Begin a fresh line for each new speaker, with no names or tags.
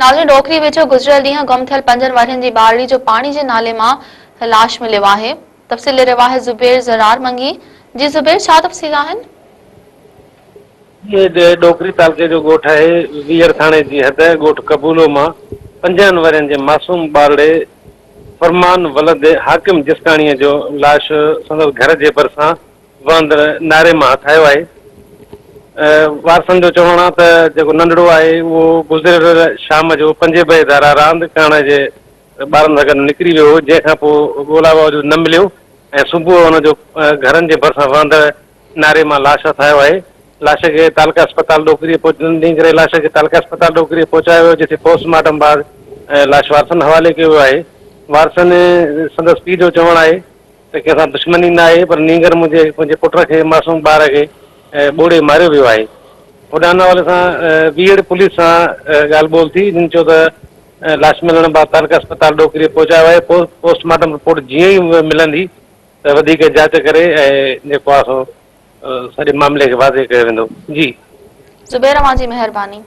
ناظرين ڏوڪري ويجهو گذريل ڏينهن گم ٿيل پنجن ورهين جي ٻارڙي جو پاڻي جي نالي مان لاش مليو آهي تفصيل ڏئي رهيو آهي زبير زرار منگي جي زبير ڇا تفصيل آهن؟
هي ڏوڪري تعلقي جو ڳوٺ آهي ويهڙ ٿاڻي جي حد ڳوٺ قبولو مان پنجن ورهين جي معصوم ٻارڙي فرمان ولد حاڪم جسڪاڻي جو لاش سندس گهر جي ڀرسان وهندڙ ناري مان هٿ آيو آهي. وارثن جو چوڻ آهي ته جيڪو ننڍڙو آهي اهو گذريل شام جو پنجين بجي ڌارا راند ڪرڻ جي ٻارن سان گڏ نڪري ويو هو جنهن کان پوء ڳولا باوجود نه مليو ۽ صبح ان جو گهرن جي ڀرسان وهندڙ ناري مان لاش هٿ آيو آهي. لاش کي تعلقه اسپتال ڏوڪريء پهچندي ڪري لاش کي تعلقه اسپتال ڏوڪريء پهچايو ويو جتي پوسٽ مارٽم بعد لاش وارثن حوالي ڪيو ويو آهي. وارثن سندس پيء جو چوڻ آهي ته ڪنهن سان دشمني نه آهي پر نينگر منهنجي منهنجي پٽ کي معصوم ٻار کي ٻوڙي ماريو ويو آهي. هوڏانهن ان حوالي سان ويهڙ پوليس سان ڳالهه ٻولهه ٿي جن چيو ته لاش ملڻ بعد تعلقه اسپتال ڏوڪريء پهچايو آهي پوسٽ مارٽم رپورٽ جيئن ئي ملندي ته وڌيڪ جاچ ڪري ۽ جيڪو آهي سو سڄي معاملي کي واضح ڪيو ويندو. جي.
زبير اوهان جي مهرباني.